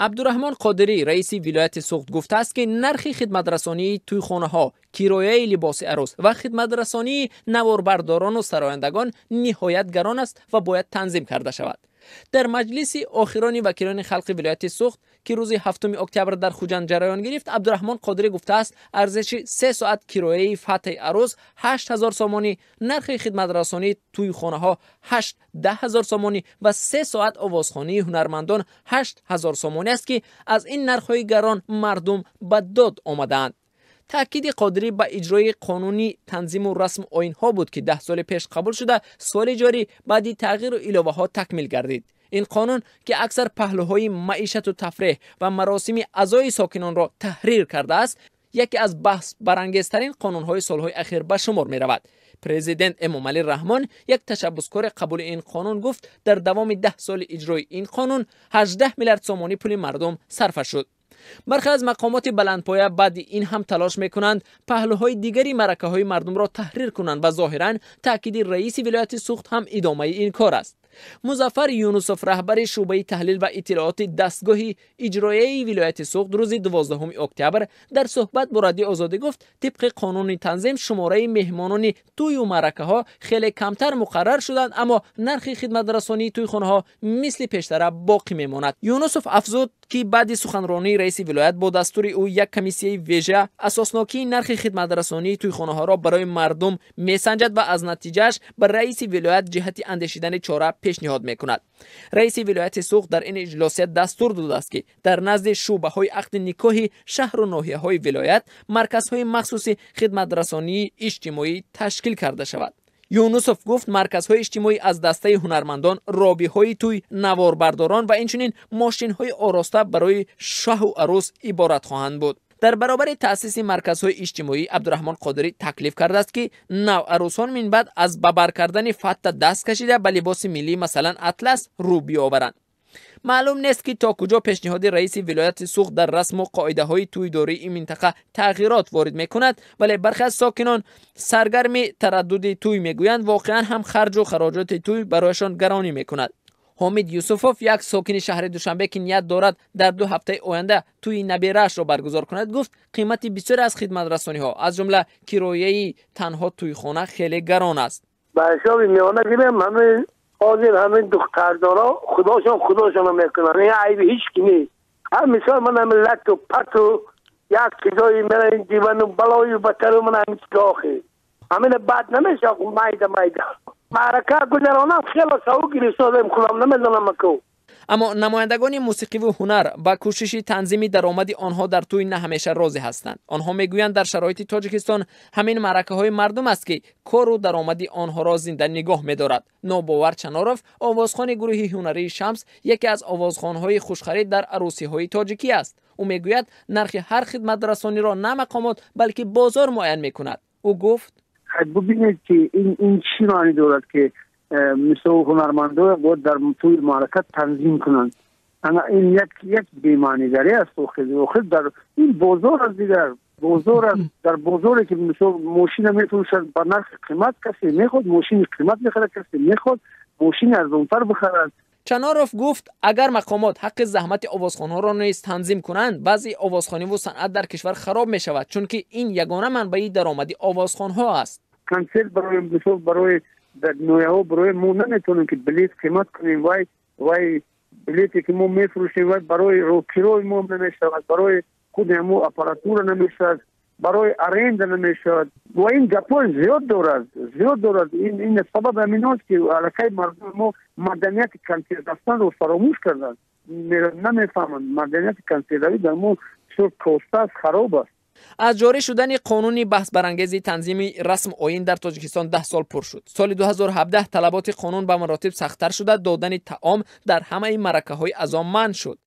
Абдураҳмон Қодирӣ, раиси вилояти Суғд, гуфтааст, ки нархи хидматрасонии тӯйхонаҳо, кирояи либоси арӯс ва хидматрасонии наворбардорону сарояндагон ниҳоят гарон аст ва бояд танзим карда шавад. Дар маҷлиси охирони вакилони халқи вилояти Суғд, ки рӯзи 7 октябр дар Хуҷанд ҷараён гирифт, Абдураҳмон Қодирӣ гуфтааст, арзиши 3 соат кирояи фатҳи арӯс 8000 сомонӣ, нархи хидматрасонии тӯйхонаҳо 8-10 ҳазор сомонӣ ва 3 соат овозхонии ҳунармандон 8000 сомонӣ аст, ки аз ин нархҳои гарон мардум ба дод омадаанд. Таъкиди Қодирӣ ба иҷрои қонуни танзиму расму оинҳо буд, ки 10 соли пеш қабул шуда, соли ҷорӣ баъди тағйиру иловаҳо такмил гардид. Ин қонун, ки аксар паҳлӯҳои маишату тафреҳ ва маросими аъзои сокинонро таҳрир кардааст, яке аз баҳсбарангезтарин қонунҳои солҳои ахир ба шумор меравад. Президент Эмомалӣ Раҳмон, як ташаббускори қабули ин қонун, гуфт, дар давоми 10 соли иҷрои ин қонун 18 миллиард сомонӣ пули мардум сарфа шуд. Бархе аз мақомоти баландпоя баъди ин ҳам талош мекунанд паҳлӯҳои дигари маъракаҳои мардумро таҳрир кунанд ва зоҳиран таъкиди раиси вилояти Суғд ҳам идомаи ин кор аст. Музаффар Юнусов, раҳбари шӯъбаи таҳлил ва иттилооти дастгоҳи иҷроияи вилояти Суғд, рӯзи 12 октябр дар суҳбат бо Радиои Озодӣ гуфт, тибқи қонуни танзим шумораи меҳмонони тӯю маъракаҳо хеле камтар муқаррар шуданд, аммо нархи хидматрасонии тӯйхонаҳо мисли пештара боқӣ мемонад. Юнусов афзуд, ки баъди суханронии раиси вилоят бо дастури ӯ як комиссияи вежа асоснокии нархи хидматрасонии тӯйхонаҳоро барои мардум месанҷад ва аз натиҷааш ба раиси вилоят ҷиҳати андешидани чора пешниҳод мекунад. Раиси вилояти Суғд дар ин иҷлосия дастур додааст, ки дар назди шӯъбаҳои ақди никоҳи шаҳру ноҳияҳои вилоят марказҳои махсуси хидматрасонии иҷтимоӣ ташкил карда шавад. Юнусов гуфт, марказҳои иҷтимоӣ аз дастаи ҳунармандон, робиҳои тӯй, наворбардорон ва инчунин мошинҳои ороста барои шоҳу арӯс иборат хоҳанд буд. Дар баробари таъсиси марказҳои иҷтимоӣ Абдураҳмон Қодирӣ таклиф кардааст, ки наварӯсон минбаъд аз ба бар кардани фатта даст кашида, ба либоси миллӣ, масалан атлас, рӯ биёваранд. Маълум нест, ки то куҷо пешниҳоди раиси вилояти Суғд дар расму қоидаҳои тӯйдории ин минтақа тағйирот ворид мекунад, вале бархе аз сокинон саргарми тараддуди тӯй мегӯянд, воқеан ҳам харҷу хароҷоти тӯй барояшон гаронӣ мекунад. Ҳомид Юсуфов, як сокини шаҳри Душанбе, ки ният дорад дар 2 ҳафтаи оянда тӯи набераашро баргузор кунад, гуфт, қимати бисёре аз хидматрасониҳо, аз ҷумла кирояи танҳо тӯйхона, хеле гарон аст. Ба ҳисоби миёна гирем, ҳамин ҳозир ҳамин духтардоро худошон худошонро мекунанд, ин айби ҳеҷ ки нест. Ҳам мисол ман ҳамин латту патту як чизои мана ин дивану балою батару мана ҳамин чизо, охи ҳамина бад намешавад, майда майда маърака гузаронам, хело саву гирифтодем, худам намедонам аку. Аммо намояндагони мусиқиву ҳунар ба кӯшиши танзими даромади онҳо дар тӯй на ҳамеша розӣ ҳастанд. Онҳо мегӯянд, дар шароити Тоҷикистон ҳамин маъракаҳои мардум аст, ки кору даромади онҳоро зинда нигоҳ медорад. Нобовар Чаноров, овозхони гурӯҳи ҳунарии Шамс, яке аз овозхонҳои хушхарид дар арӯсиҳои тоҷикӣ аст. Ӯ мегӯяд, нархи ҳар хидматрасониро на мақомот, балки бозор муайян мекунад. Ӯ гуфт: Бубинед, ки ин чӣ маънӣ дорад, ки мисол ҳунармандо бояд дар тӯи маърака танзим кунанд. Ана ин як бемаънигарӣ аст. Охир дар ин бозор аст, дигар бозор аст. Дар бозоре ки мисол мошина мефурӯшад ба нархи қимат, касе мехоҳад мошини қимат мехарад, касе мехоҳад мошини арзонтар бихарад. Чаноров гуфт, агар мақомот ҳаққи заҳмати овозхонҳоро низ танзим кунанд, вазъи овозхониву санъат дар кишвар хароб мешавад, чунки ин ягона манбаи даромади овозхонҳо аст. Консерт барои мисол барои дар ноҳияҳо барои мо наметавонем, ки билет қимат кунем. Вай билете, ки мо мефурӯшем, вай барои кирои мо намешавад, барои худи ҳамо аппаратура намешавад, барои аренда намешавад. Ва ин гапҳои зиёд дорад, зиёд дорад. Ин сабаб ҳамин аст, ки аллакай мардуми мо маданияти консерт рафтанро фаромӯш карданд, намефаҳманд. Маданияти консертравӣ дар мо бисёр коста аст, хароб аст. Аз ҷорӣ шудани қонуни баҳсбарангези танзими расм оин дар Тоҷикистон 10 сол пур шуд. Соли 2017 талаботи қонун ба маротиб сахттар шуда, додани таом дар ҳамаи маъракаҳои азо манъ шуд.